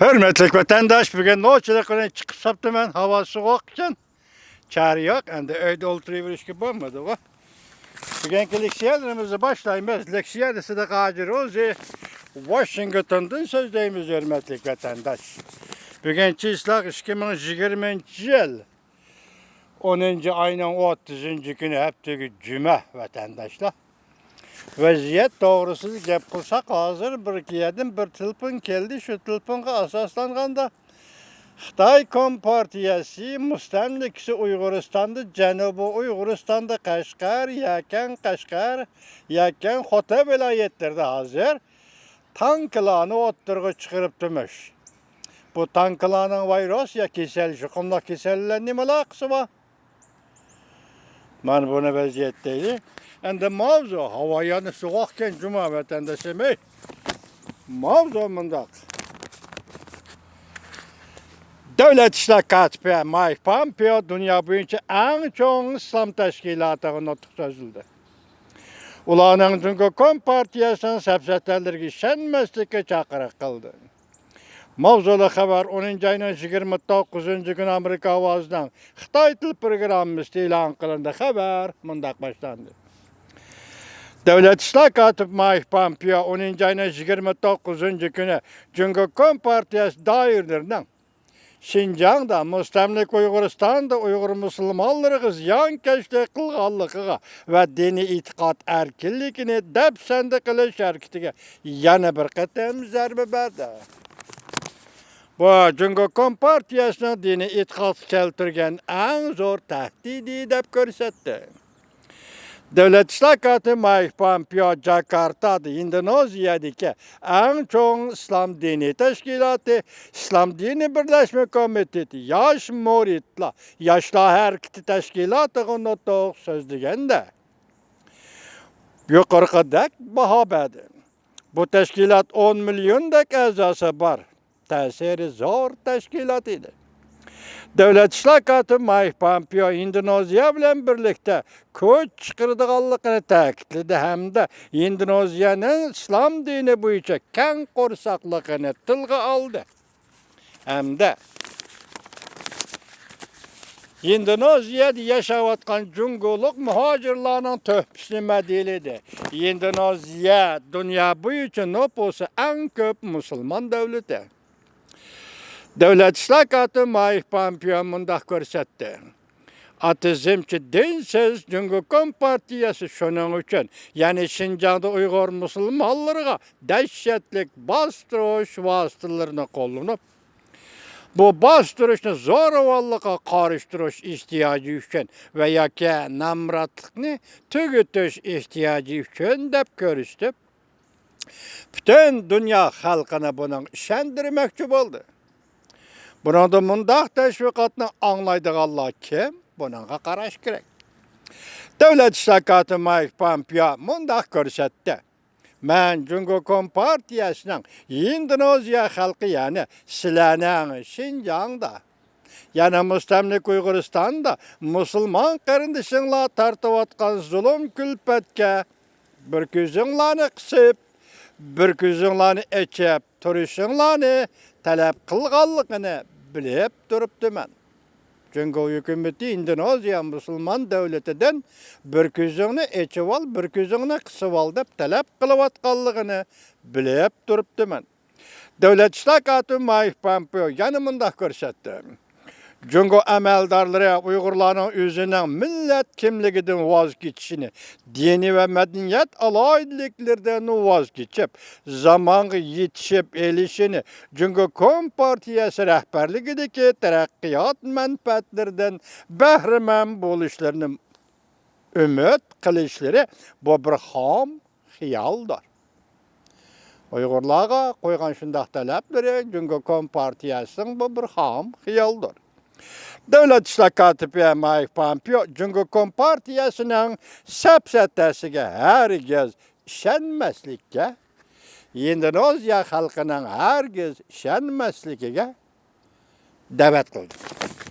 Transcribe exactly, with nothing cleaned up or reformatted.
ھۆرمەتلىك ۋەتەنداش، بۈگۈن نوچىلىق بىلەن چىقىپ ساپتىمەن، ھاۋا سوغۇق ئىكەن. چارە يوق، ئەمدى ئۆيدە ئولتۇرۇۋېرىشكە بولمىدىغۇ. بۈگۈنكى لېكسىيەلىرىمىزنى باشلايمىز. لېكسىيەنى سىدىق ھاجى روزى، ۋاشىنگتوندىن سۆزلەيمىز، ھۆرمەتلىك ۋەتەنداش. بۈگۈن چىسلاق ئىككى مىڭ يىگىرمىنچى يىل. ئونىنچى ئاينىڭ ئوتتۇزىنچى كۈنى، ھەپتىگە جۈمە، ۋەتەنداشلار. ۋەزىيەت توغرىسىدا گەپ قىلساق، ھازىر بىر ئىككى يەردىن بىر تېلېفون كەلدى. شۇ تېلېفونغا ئاساسلانغاندا، خىتاي كومپارتىيەسى مۇستەملىكىسى ئۇيغۇرىستاندا، جەنۇبىي ئۇيغۇرىستاندا، قەشقەر، يەكەن قەشقەر، يەكەن خوتەن ۋىلايەتلىرىدە ھازىر تانكىلارنى ئوتتۇرىغا چىقىرىپتىمىش. بۇ تانكىلارنىڭ ۋىرۇس يا كېسەل، يۇقۇملۇق كېسەل بىلەن نېمە ئالاقىسى بار؟ مانا بۇنى ۋەزىيەت دەيلى. ئەمدى ماۋزۇ، ھاۋا يەنە سوغۇقكەن جۇما، ۋەتەندىشىم، ئەي. ماۋزۇ مۇنداق. دۆلەت ئىشلار كاتىپى مايك پامپېئو دۇنيا بويىچە ئەڭ چوڭ ئىسلام تەشكىلاتىغا نۇتۇق سۆزلىدى. ئۇلارنىڭ جۇڭگو كومپارتىيەسىنىڭ سەپسەتەلىرىگە ئىشەنمەسلىككە چاقىرىق قىلدى. ماۋزۇلۇق خەۋەر ئونىنچى ئاينىڭ يىگىرمە توققۇزىنچى كۈنى ئامېرىكا ئاۋازىنىڭ خىتاي تىل پروگراممىسىدا ئېلان قىلىندى. خەۋەر مۇنداق باشلاندى. دۆلەت ئىشلار كاتىپى مايك پامپېئو ئونىنچى ئاينىڭ يىگىرمە توققۇزىنچى كۈنى جۇڭگو كومپارتىيەسى دائىرىلىرىنىڭ شىنجاڭدا، مۇستەملىكە ئۇيغۇرىستاندا ئۇيغۇر مۇسۇلمانلىرىغا زىيانكەشلىك قىلغانلىقىغا ۋە دىنىي ئېتىقاد ئەركىنلىكىنى دەپسەندە قىلىش ھەرىكىتىگە يەنە بىر قېتىم زەربە بەردى. بۇ جۇڭگو كومپارتىيەسىنىڭ دىنىي ئېتىقادقا كەلتۈرگەن ئەڭ زور تەھدىتى دەپ كۆرسەتتى. دۆلەت ئىشلار كاتىپى مايك پامپېئو جاكارتادا ھىندونېزىيەدىكى ئەڭ چوڭ ئىسلام دىنىي تەشكىلاتى، ئىسلام دىنىي بىرلەشمە كومىتېتى، ياش مۇرىتلار، ياشلار ھەرىكىتى تەشكىلاتىغا نۇتۇق سۆزلىگەندە، يۇقىرىقىدەك باھا بەردى. بۇ تەشكىلات ئون مىليوندەك ئەزاسى بار، تەسىرى زور تەشكىلات ئىدى. دۆلەت ئىشلار كاتىپى مايك پامپېئو ھىندونېزىيە بىلەن بىرلىكتە كۈچ چىقىرىدىغانلىقىنى تەكىتلىدى ھەمدە ھىندونېزىيەنىڭ ئىسلام دىنى بويىچە كەڭ قورساقلىقىنى تىلغا ئالدى. ھەمدە ھىندونېزىيەدە ياشاۋاتقان جۇڭگولۇق مۇھاجىرلارنىڭ تۆھپىسىنى مەدھىيەلىدى. ھىندونېزىيە دۇنيا بويىچە نوپۇسى ئەڭ كۆپ مۇسۇلمان دۆلىتى. دۆلەت ئىشلار كاتىپى مايك پامپېئو مۇنداق كۆرسەتتى. ئاتېئىزمچى دىنسىز جۇڭگو كومپارتىيەسى شۇنىڭ ئۈچۈن، يەنى شىنجاڭدا ئۇيغۇر مۇسۇلمانلىرىغا دەھشەتلىك باستۇرۇش ۋاسىتىلىرىنى قوللىنىپ، بۇ باستۇرۇشنى زورىۋاللىققا قارشى تۇرۇش ئېھتىياجى ئۈچۈن ۋە ياكى نامراتلىقنى تۈگىتىش ئېھتىياجى ئۈچۈن دەپ كۆرسىتىپ، پۈتۈن دۇنيا خەلقىنى بۇنىڭغا ئىشەندۈرمەكچى بولدى. بۇنىڭدا مۇنداق تەشۋىقاتنى ئاڭلايدىغانلار كىم؟ بۇنىڭغا قاراش كېرەك. دۆلەت ئىشلار كاتىپى مايك پامپېئو مۇنداق كۆرسەتتى. مەن جۇڭگو كومپارتىيەسىنىڭ ھىندونېزىيە خەلقى، يەنى سىلەرنىڭ شىنجاڭدا، يەنى مۇستەملىكە ئۇيغۇرىستاندا مۇسۇلمان قېرىندىشىڭلار تارتىۋاتقان زۇلۇم كۈلپەتكە بىر كۆزۈڭلارنى قىسىپ، بىر كۆزۈڭلارنى ئېچىپ تۇرۇشۇڭلارنى تەلەپ قىلغانلىقىنى بىلىپ تۇرۇپتىمەن. جۇڭگو ھۆكۈمىتى ئىندونېزىيە مۇسۇلمان دۆلىتىدىن بىر كۆزۈڭنى ئېچىۋال، بىر كۆزۈڭنى قىسىۋال دەپ تەلەپ قىلىۋاتقانلىقىنى بىلىپ تۇرۇپتىمەن. دۆلەت ئىشلار كاتىپى مايك پامپېئو يەنە مۇنداق كۆرسەتتى. جۇڭگو ئەمەلدارلىرى ئۇيغۇرلارنىڭ ئۆزىنىڭ مىللەت كىملىكىدىن ۋاز كېچىشىنى، دىنىي ۋە مەدەنىيەت ئالاھىدىلىكلىرىدىن ۋاز كېچىپ، زامانغا يېتىشىپ ئېلىشىنى، جۇڭگو كومپارتىيەسى رەھبەرلىكىدىكى تەرەققىيات مەنپەئەتلىرىدىن بەھرىمەن بولۇشلىرىنى ئۈمىد قىلىشلىرى، بۇ بىر خام خىيالدۇر. ئۇيغۇرلارغا قويغان شۇنداق تەلەپلىرى جۇڭگو كومپارتىيەسىنىڭ بۇ بىر خام خىيالدۇر. دۆلەت ئىشلار كاتىپى مايك پامپېئو جۇڭگو كومپارتىيەسىنىڭ سەپسەتەسىگە ھەرگىز ئىشەنمەسلىككە، ئىندونېزىيە خەلقىنىڭ ھەرگىز ئىشەنمەسلىكىگە دەۋەت قىلدى.